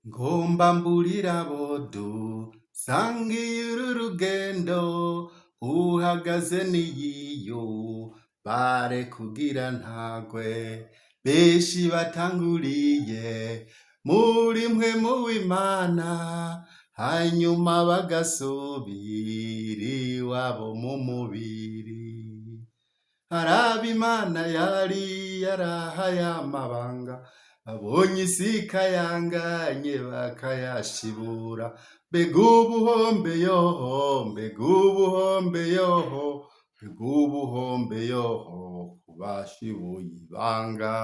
Ngomba mburire abo dusangiye uru rugendo, uhagaze niyiyo bare kugira ntagwe, benshi batanguriye muri mpwemu w'Imana, hanyuma bagasubira iwabo mu mubiri. Hari abo Imana yari yarahaye amabanga, babonye isi ikayanganye bakayashibura. Mbega ubuhombe yoho, mbega ubuhombe yoho, mbega ubuhombe yoho, kubashibuye ibanga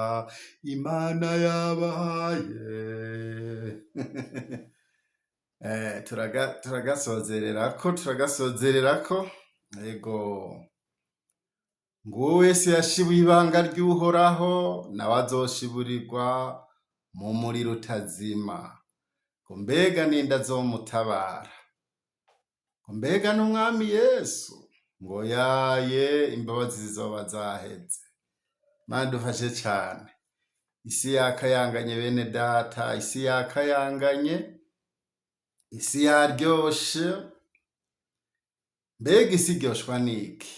Imana yabahaye. Turagasozererako, turagasozererako, ego. Nguwo wese yashibuye ibanga ry'Uhoraho, nawe azoshiburirwa mu muriro utazima. Ngo mbega ninde azomutabara? Ngo mbega n'Umwami Yesu? Ngo yaye, imbabazi zizoba zaheze. Mana dufashe cane. Isi yakayanganye bene data, isi yakayanganye, isi yaryoshe. Mbega isi iryoshwa n'iki?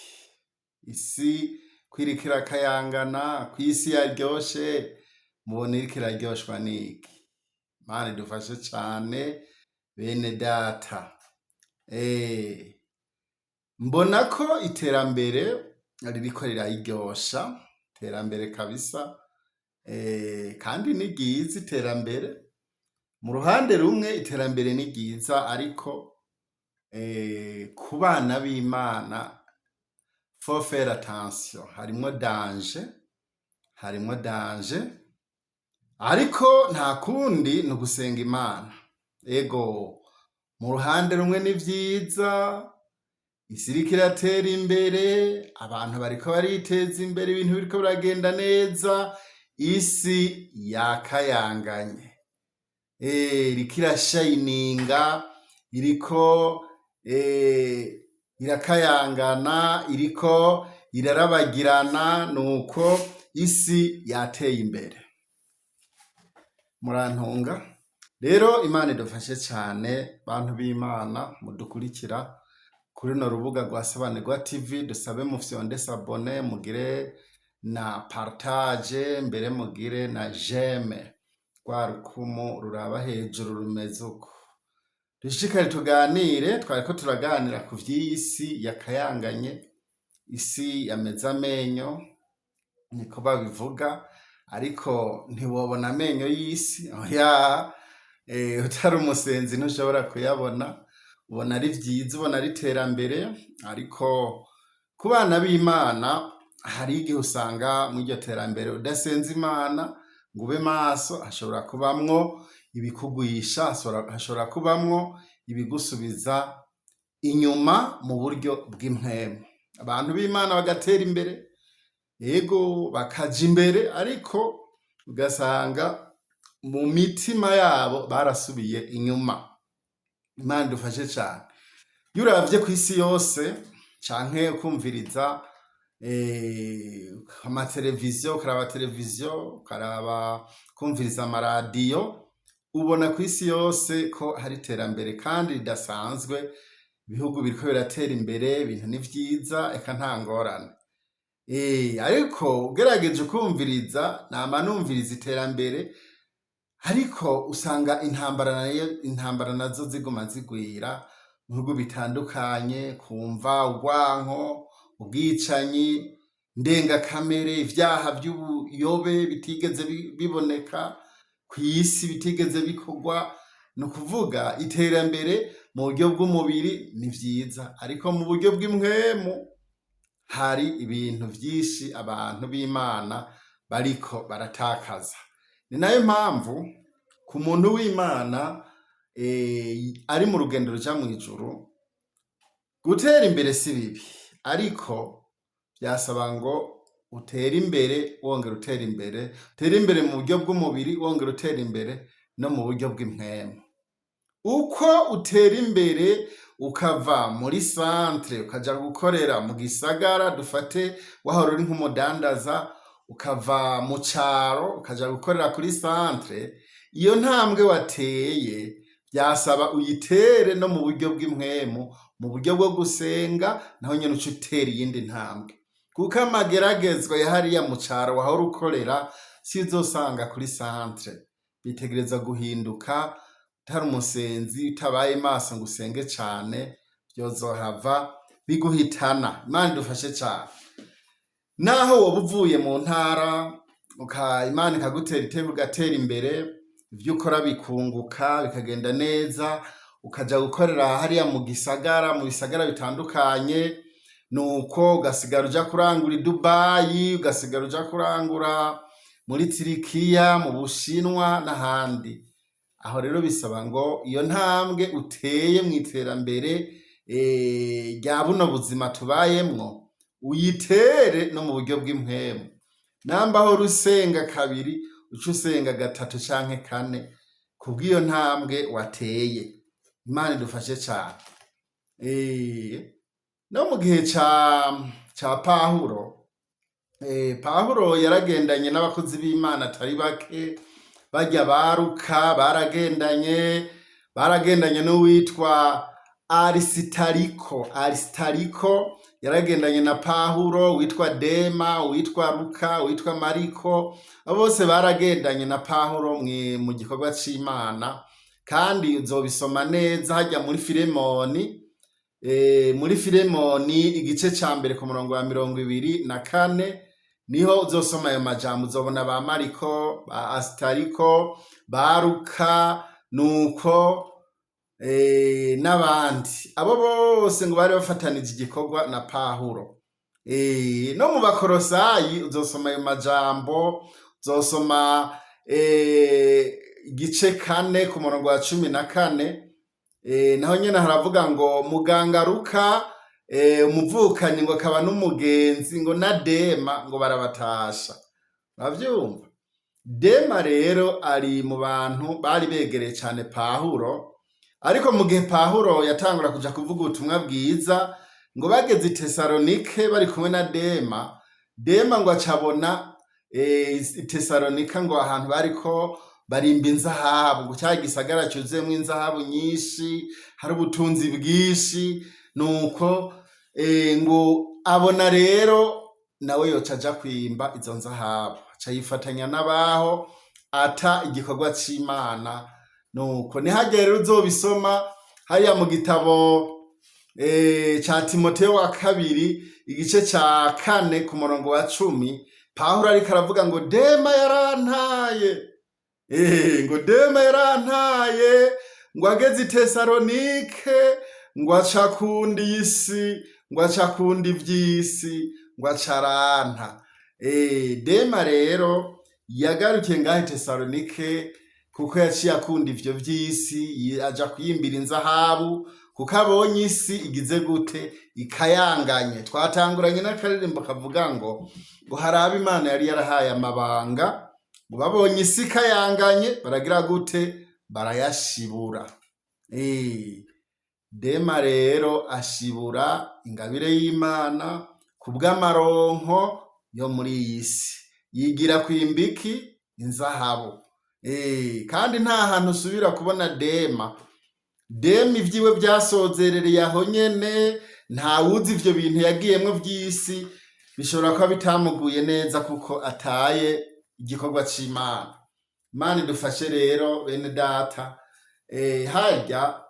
Isi ko iriko irakayangana, ko isi yaryoshe, mubona iriko iraryoshwa n'iki? Mana idufashe cane bene data. Mbona ko iterambere ririko rirayiryosha, iterambere kabisa, kandi ni ryiza iterambere. Mu ruhande rumwe iterambere ni ryiza, ariko ku bana b'Imana faut faire attention, harimwo danger, harimwo danger, ariko nta kundi ni ugusenga Imana. Ego, mu ruhande rumwe ni vyiza, isi iriko iratera imbere, abantu bariko bariteza imbere, ibintu biriko biragenda neza, isi yakayanganye. Iriko irashayininga, iriko irakayangana, iriko irarabagirana, nuko isi yateye imbere. Murantunga rero, Imana idufashe cane bantu b'Imana mudukurikira kuri runo rubuga rwa Sobanirwa TV. Dusabe mufyonde s'abonner, mugire na partage, mbere mugire na j'aime, rwa rukumu ruraba hejuru rumeze uko. Dushishikare tuganire. Twariko turaganira ku vy'iyi si yakayanganye, isi yameze amenyo, niko babivuga, ariko ntiwobona amenyo y'isi, oya, utari umusenzi ntushobora kuyabona. Ubona ari vyiza, ubona ari iterambere, ariko ku bana b'Imana hari igihe usanga mw'iryo terambere udasenze Imana ngo ube maso, hashobora kubamwo ibikugwisha, hashobora kubamwo ibigusubiza inyuma mu buryo bw'impwemu. Abantu b'Imana bagatera imbere, yego, bakaja imbere, ariko ugasanga mu mitima yabo barasubiye inyuma. Imana idufashe cane. Iyo uravye kw'isi yose canke ukumviriza amateleviziyo, ukaraba televiziyo, ukaraba kumviriza amaradiyo, ubona kw'isi yose ko hari iterambere kandi ridasanzwe. Ibihugu biriko biratera imbere, ibintu ni vyiza, eka nta ngorane. Ariko ugerageje ukumviriza, nama numviriza iterambere, ariko usanga intambara nayo, intambara nazo ziguma zigwira mu bihugu bitandukanye, kumva urwanko, ubwicanyi ndengakamere, ivyaha vy'ubuyobe bitigeze biboneka kw'isi, bitigeze bikorwa. Ni ukuvuga iterambere mu buryo bw'umubiri ni vyiza, ariko mu buryo bw'impwemu hari ibintu vyinshi abantu b'Imana bariko baratakaza. Ni nayo mpamvu ku muntu w'Imana ari mu rugendo ruja mw'ijuru, gutera imbere si bibi, ariko vyasaba ngo utere imbere wongera utera imbere, utere imbere mu buryo bw'umubiri wongera utera imbere no mu buryo bw'impwemu. Uko utera imbere ukava muri centre ukaja gukorera mu gisagara, dufate wahora uri nk'umudandaza. ukava mu caro ukaja gukorera kuri centre, iyo ntambwe wateye vyasaba uyitere no mu buryo bw'impwemu, mu buryo bwo gusenga, naho nyene uce utera iyindi ntambwe. Kuko amageragezwa ya hariya mu caro wahora ukorera siyo uzosanga kuri centre. Bitegerezwa guhinduka, utari umusenzi, utabaye maso ngo usenge cane, vyozohava biguhitana. Imana idufashe cane. Naho woba uvuye mu ntara, Imana ikagutera iteka ugatera imbere, ivyo ukora bikunguka bikagenda neza, ukaja gukorera hariya mu gisagara, mu bisagara bitandukanye, nuko ugasigara uja kurangura i Dubayi, ugasigara uja kurangura muri Tirikiya, mu Bushinwa n'ahandi. Aho rero bisaba ngo iyo ntambwe uteye mw'iterambere rya buno buzima tubayemwo, uyitere no mu buryo bw'impwemu. Namba wahora usenga kabiri, uce usenga gatatu canke kane kubw'iyo ntambwe wateye. Imana idufashe cane. No mu gihe ca Pawulo, Pawulo yaragendanye n'abakozi b'Imana atari bake, barya ba Luka baragendanye, baragendanye n'uwitwa Arisitariko. Arisitariko yaragendanye na Pawulo, uwitwa Dema, uwitwa Luka, uwitwa Mariko, abo bose baragendanye na Pawulo mu gikorwa c'Imana, kandi uzobisoma neza harya muri Filemoni, muri Filemoni igice ca mbere ku murongo wa 24, niho uzosoma ayo majambo, uzobona ba Mariko, ba Asitariko, ba Luka, nuko n'abandi. Abo bose ngo bari bafatanije igikorwa na Pawulo. No mu Bakorosayi uzosoma ayo majambo, uzosoma igice 4 ku murongo wa 14, naho nyene haravuga ngo muganga Luka, umuvukanyi ngo akaba n'umugenzi, ngo na Dema ngo barabatasha. Uravyumva? Dema rero ari mu bantu bari begereye cane Pawulo, ariko mu gihe Pawulo yatangura kuja kuvuga ubutumwa bwiza, ngo bageze i Tesalonike bari kumwe na Dema, Dema ngo acabona i Tesalonika ngo ahantu bariko barimba inzahabu, ngo ca gisagara cuzuyemwo inzahabu nyinshi, hari ubutunzi bwinshi, nuko ngo abona rero nawe yoca aja kwimba izo nzahabu, aca yifatanya n'abaho, ata igikorwa c'Imana. Nuko nihagera rero uzobisoma hariya mu gitabo ca Timoteyo wa kabiri igice ca 4 ku murongo wa 10, Pawulo ariko aravuga ngo Dema yarantaye, ngo Dema yarantaye, ngo ageze i Tesalonike ngo aca akunda isi, ngo aca akunda ivy'isi, ngo aca aranta. Dema rero yagarukiye ngaho i Tesalonike kuko yaciye akunda ivyo vy'isi, aja kwiyimbira inzahabu kuko abonye isi igize gute, ikayanganye. Twatanguranye n'akaririmbo kavuga ngo hari abo Imana yari yarahaye amabanga, ngo babonye isi ikayanganye baragira gute, barayashibura. Dema rero ashibura ingabire y'Imana kubw'amaronko yo muri iyi si, yigira kwimba iki, inzahabu. Kandi nta hantu usubira kubona Dema. Dema ivyiwe vyasozerereye aho nyene, ntawuzi ivyo bintu yagiyemwo vy'isi, bishobora kuba bitamuguye neza kuko ataye igikorwa c'Imana. Imana idufashe rero bene data. Harya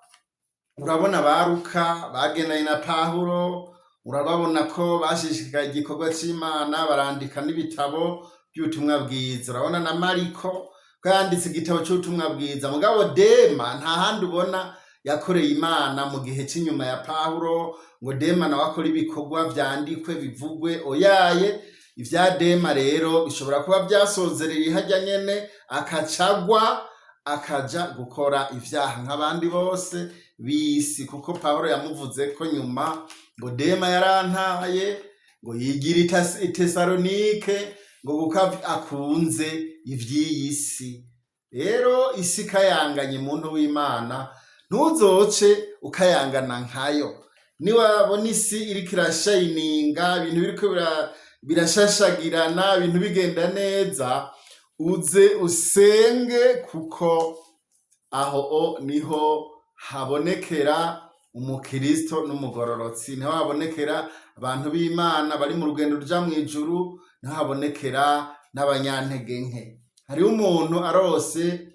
urabona ba Luka bagendanye na Pawulo, urababona ko bashishikaye igikorwa c'Imana, barandika n'ibitabo vy'ubutumwa bwiza. Urabona na Mariko ko yanditse igitabo c'ubutumwa bwiza, mugabo Dema nta handi ubona yakoreye Imana mu gihe c'inyuma ya Pawulo, ngo Dema nawe akore ibikorwa vyandikwe bivugwe, oyaye. Ivya Dema rero bishobora kuba vyasozereye harya nyene, akacagwa akaja gukora ivyaha nk'abandi bose b'isi, kuko Pawulo yamuvuze ko nyuma ngo Dema yarantaye, ngo yigira i Tesalonike, ngo kuko akunze ivy'iyi si. Rero isi ikayanganye, muntu w'Imana, ntuzoce ukayangana nkayo. Niwabona isi iriko irashayininga, ibintu biriko birashashagirana, ibintu bigenda neza, uze usenge kuko aho o niho habonekera umukristo n'umugororotsi, niho habonekera abantu b'Imana bari mu rugendo ruja mw'ijuru, niho habonekera n'abanyantege nke. Hariho umuntu arose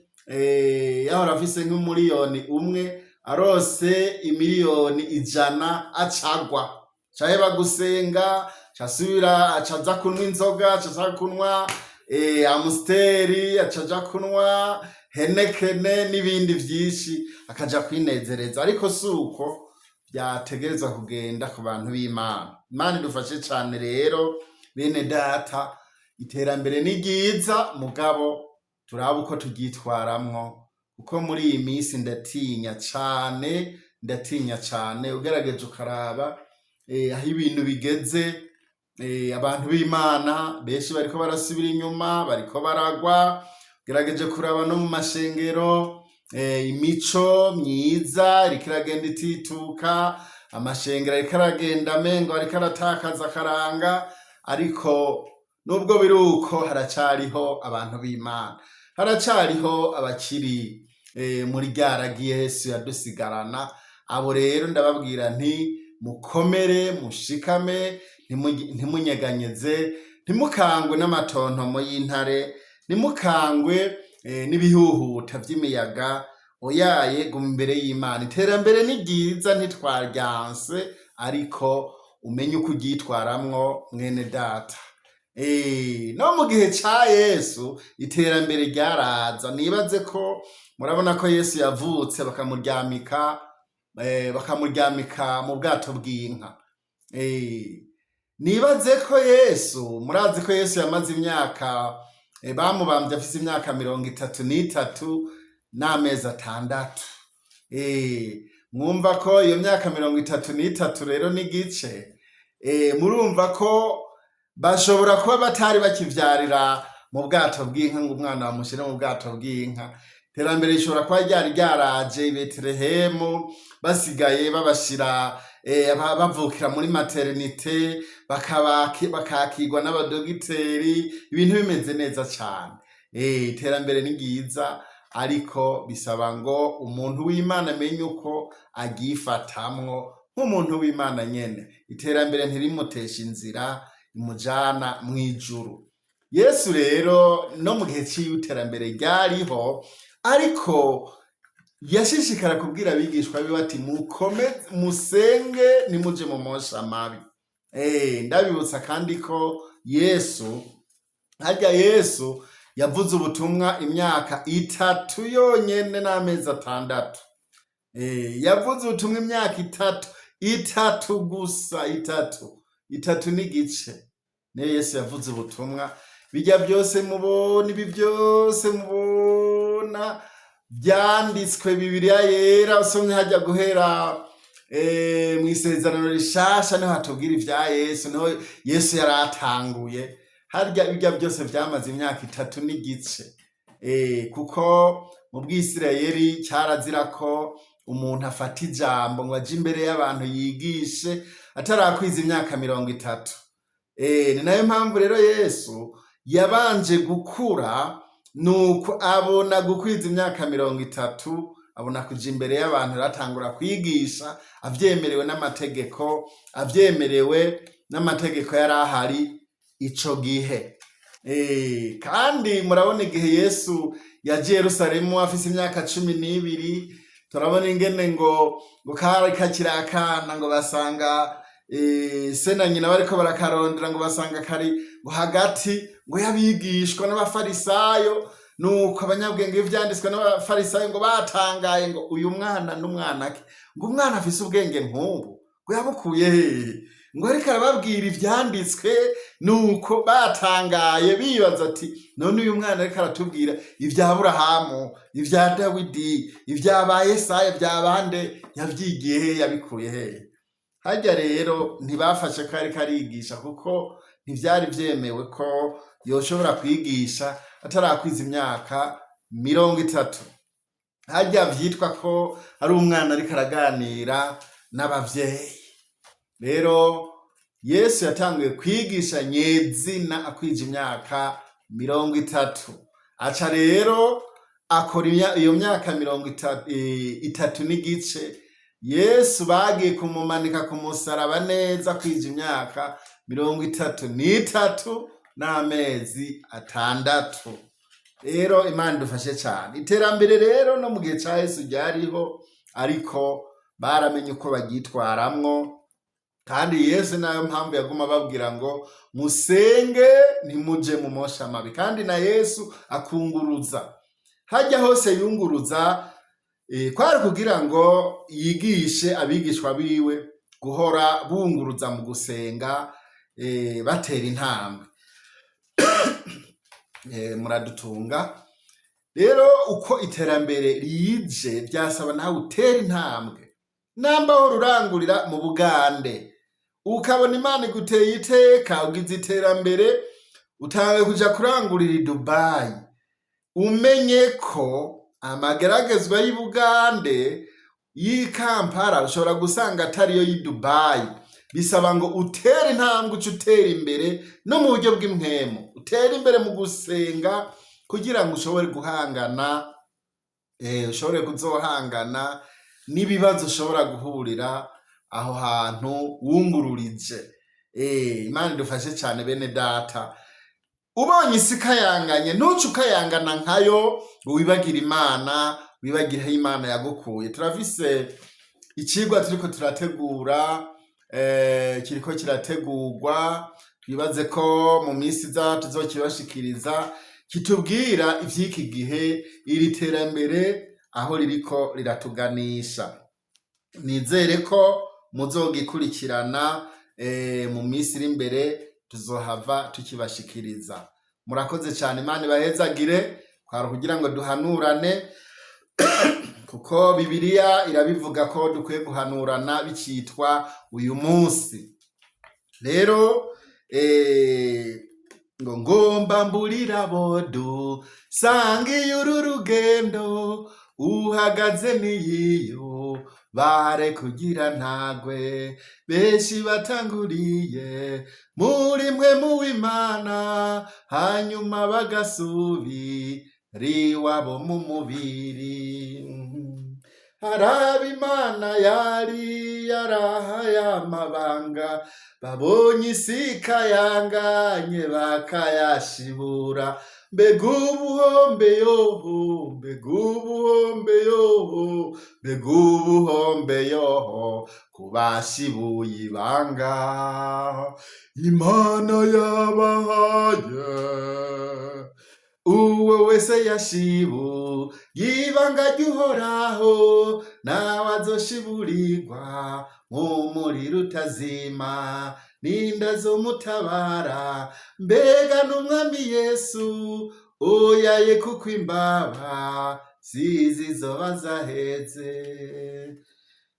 yahora afise nk'umuriyoni umwe, arose imiliyoni 100 acagwa, caheba gusenga, casubira acaza kunywa inzoga, acaja kunywa Amstel, acaja kunywa Heineken n'ibindi vyinshi, akaja kwinezereza. Ariko suko vyategerezwa kugenda ku bantu b'Imana. Imana idufashe cane rero bene data, iterambere ni ryiza mugabo turabe uko turyitwaramwo, kuko muri iyi minsi ndatinya cane, ndatinya cane. Ugerageje ukaraba aho ibintu bigeze, abantu b'Imana benshi bariko barasubira inyuma, bariko baragwa. Ugerageje kuraba no mu mashengero, imico myiza iriko iragenda itituka, amashengero ariko aragenda amengo ariko aratakaza akaranga. Ariko nubwo biri uko, haracariho abantu b'Imana, haracariho abakiri muri rya ragi Yesu yadusigarana. Abo rero ndababwira nti mukomere, mushikame, ntimunyeganyeze, ntimukangwe n'amatontomo y'intare, ntimukangwe n'ibihuhuta vy'imiyaga. Oyaye, guma imbere y'Imana. Iterambere ni ryiza, ntitwaryanse, ariko umenye uko uryitwaramwo mwene data. No mu gihe ca Yesu iterambere ryaraza. Nibaze ko murabona ko Yesu yavutse bakamuryamika mu bwato bw'inka. Nibaze ko Yesu, murazi ko Yesu yamaze imyaka, bamubamvye afise imyaka 33 n'amezi 6. Mwumva ko iyo myaka 33 rero n'igice, murumva ko bashobora kuba batari bakivyarira mu bwato bw'inka ngo umwana bamushire mu bwato bw'inka. Iterambere rishobora kuba ryari ryaraje i Betelehemu, basigaye babashira bavukira muri maternité, bakakirwa n'abadogiteri, ibintu bimeze neza cane. Iterambere ni ryiza, ariko bisaba ngo umuntu w'Imana amenye uko aryifatamwo nk'umuntu w'Imana nyene. Iterambere ntirimuteshe inzira imujana mw'ijuru. Yesu rero no mu gihe ciwe iterambere ryariho, ariko yashishikara kubwira abigishwa biwe ati mukome musenge, nimuje mu mosha mabi. Ndabibutsa kandi ko Yesu, harya Yesu yavuze ubutumwa imyaka 3 yonyene n'amezi 6. Yavuze ubutumwa imyaka 3, 3 gusa, 3, 3 n'igice niyo Yesu yavuze ubutumwa. Bijya byose mubona, ibi byose mubona vyanditswe Bibiliya yera, usomye hajya guhera mw'isezerano rishasha, niho hatubwira ivya Yesu, niho Yesu yari atanguye. Harya bijya byose vyamaze imyaka 3 n'igice, kuko mu Bwisirayeli cyarazira ko umuntu afata ijambo ngo aje imbere y'abantu yigishe atarakwiza imyaka 30. Ni nayo mpamvu rero Yesu yabanje gukura, nuko abona gukwiza imyaka 30, abona kuja imbere y'abantu, aratangura kwigisha avyemerewe n'amategeko, avyemerewe n'amategeko yari ahari ico gihe. Kandi murabona igihe Yesu yaje i Yerusalemu afise imyaka 12, turabona ingene ngo kari kakiri akana, ngo basanga se na nyina bariko barakarondera, ngo basanga kari ngo hagati ngo y'abigishwa n'abafarisayo. Nuko abanyabwenge b'ivyanditswe n'abafarisayo ngo batangaye, ngo uyu mwana n'umwana ke, ngo umwana afise ubwenge nk'ubu ngo yabukuye hehe, ngo ariko arababwira ivyanditswe? Nuko batangaye bibaza ati none uyu mwana ariko aratubwira ivya Aburahamu, ivya Dawidi, ivya ba Yesaya, vya bande, yavyigiye hehe, yabikuye hehe? Harya rero ntibafashe ko ariko arigisha, kuko ntivyari vyemewe ko yoshobora kwigisha atarakwiza imyaka 30. Harya vyitwa ko ari umwana ariko araganira n'abavyeyi. Rero Yesu yatanguye kwigisha nyezina akwije imyaka 30, aca rero akora iyo myaka mirongo itatu n'igice. Yesu bagiye kumumanika ku musaraba neza akwije imyaka 33 n'amezi 6. Rero Imana idufashe cyane. Iterambere rero no mu gihe ca Yesu ryariho, ariko baramenye uko baryitwaramwo. Kandi Yesu nayo mpamvu yaguma ababwira ngo musenge ntimuje mu mosha mabi. Kandi na Yesu akunguruza hajya hose yunguruza, kwari kugira ngo yigishe abigishwa biwe guhora bunguruza mu gusenga, batera intambwe. Muradutunga rero, uko iterambere rije byasaba nawe utera intambwe. Namba aho rurangurira mu Bugande, ukabona Imana iguteye iteka, ugize iterambere, utanguye kuja kurangurira i Dubayi, umenye ko amageragezwa y'i Bugande, y'i Kampala, ushobora gusanga atariyo y'i Dubayi. Bisaba ngo utere intambwe, uce utera imbere no mu buryo bw'impwemu, utere imbere mu gusenga kugira ngo ushobore guhangana, ushobore kuzohangana n'ibibazo ushobora guhurira aho hantu wungururije. Imana idufashe cyane, bene data. Ubonye isi ikayanganye, ntuce ukayangana nkayo, wibagire Imana, wibagire aho Imana yagukuye. Turafise icigwa turiko turategura, kiriko kirategurwa, twibaze ko mu minsi iza tuzokibashikiriza, kitubwira ivy'iki gihe, iri terambere aho ririko riratuganisha. Nizere ko muzogikurikirana, mu minsi iri imbere tuzohava tukibashikiriza. Murakoze cyane, Imana ibahezagire. Kwari kugira ngo duhanurane, kuko Bibiliya irabivuga ko dukwiye guhanurana bicitwa uyu munsi. Rero ngo ngomba mburira bodu sangiye uru rugendo, uhagaze niyiyo bare kugira ntagwe. Benshi batanguriye muri mwe muw'Imana, hanyuma bagasubira iwabo mu mubiri. Haraba Imana yari yarahaye amabanga, babonye isi ikayanganye bakayashibura. Mbega ubuhombe yoho, mbega ubuhombe yoho, mbega ubuhombe yoho kubashibuye ibanga Imana yabahaye. Uwo wese yashibu ibanga ry'Uhoraho, nawe azoshiburirwa mu muriro utazima. Ninda zomutabara? Mbega n'Umwami Yesu? Oyaye, kuko imbaba zizi zoba zaheze.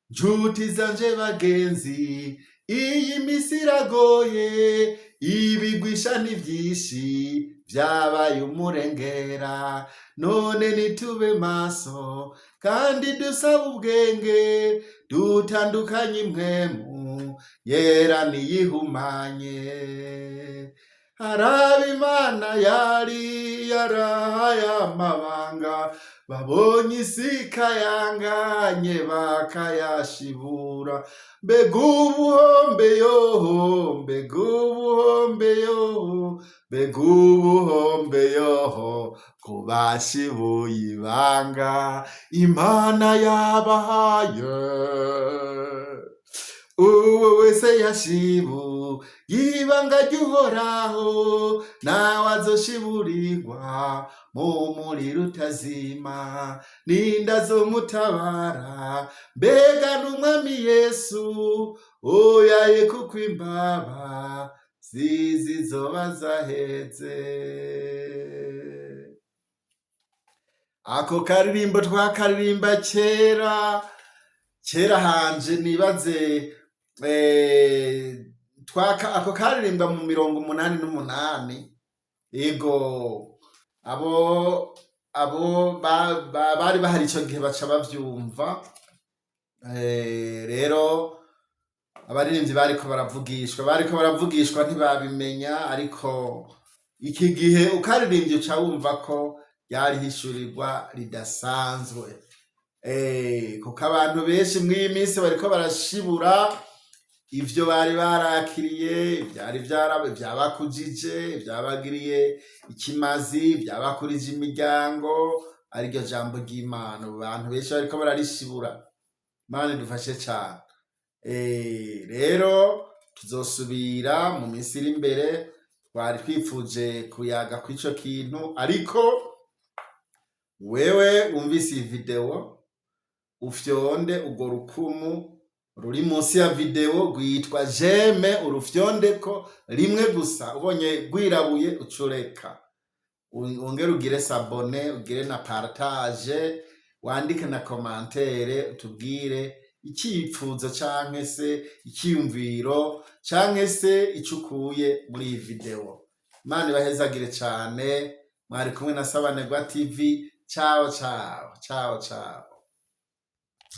Ncuti zanje, bagenzi, iyi misi iragoye, ibigwisha ni vyinshi, vyabaye umurengera. None nitube maso kandi dusabe ubwenge, dutandukanye impwemu yera niyihumanye. Haraba Imana yari yarahaye amabanga, babonye isi ikayanganye bakayashibura. Mbega ubuhombe yoho, mbega ubuhombe yoho, mbega ubuhombe yoho kubashibuye ibanga Imana yabahaye. Uwo wese yashibu ibanga ry'Uhoraho, nawe azoshiburirwa mu muriro utazima. Ninda zomutabara? Mbega n'Umwami Yesu? Oyaye, kuko imbaba zizi zoba zaheze. Ako karirimbo twakaririmba kera kera hanje, nibaze twaka ako karirimba mu 88. Ego, abo bari bahari ico gihe baca bavyumva. Rero Abaririmbyi bariko baravugishwa ntibabimenya, ariko iki gihe ukaririmbye uca wumva ko ryari hishurirwa ridasanzwe. Kuko abantu benshi mw'iyi minsi bariko barashibura ivyo bari barakiriye, vyari vyabakujije, vyabagiriye ikimazi, vyabakurije imiryango, ariryo jambo ry'Imana. Ubu bantu benshi bariko bararishibura. Imana idufashe cane. Rero tuzosubira mu minsi iri imbere. Twari twifuje kuyaga kw'ico kintu, ariko wewe wumvise iyi video, ufyonde urwo rukumu ruri munsi ya video rwitwa "j'aime", urufyondeko rimwe gusa. Ubonye rwirabuye, ucureka. Wongere ugire s'abonner, ugire na partage, wandike na commentaire, utubwire icipfuzo canke se icyiyumviro canke se ico ukuye muri iyi video. Imana ibahezagire cane. Mwari kumwe na Sabanegwa TV. Ciao, ciao, ciao, ciao.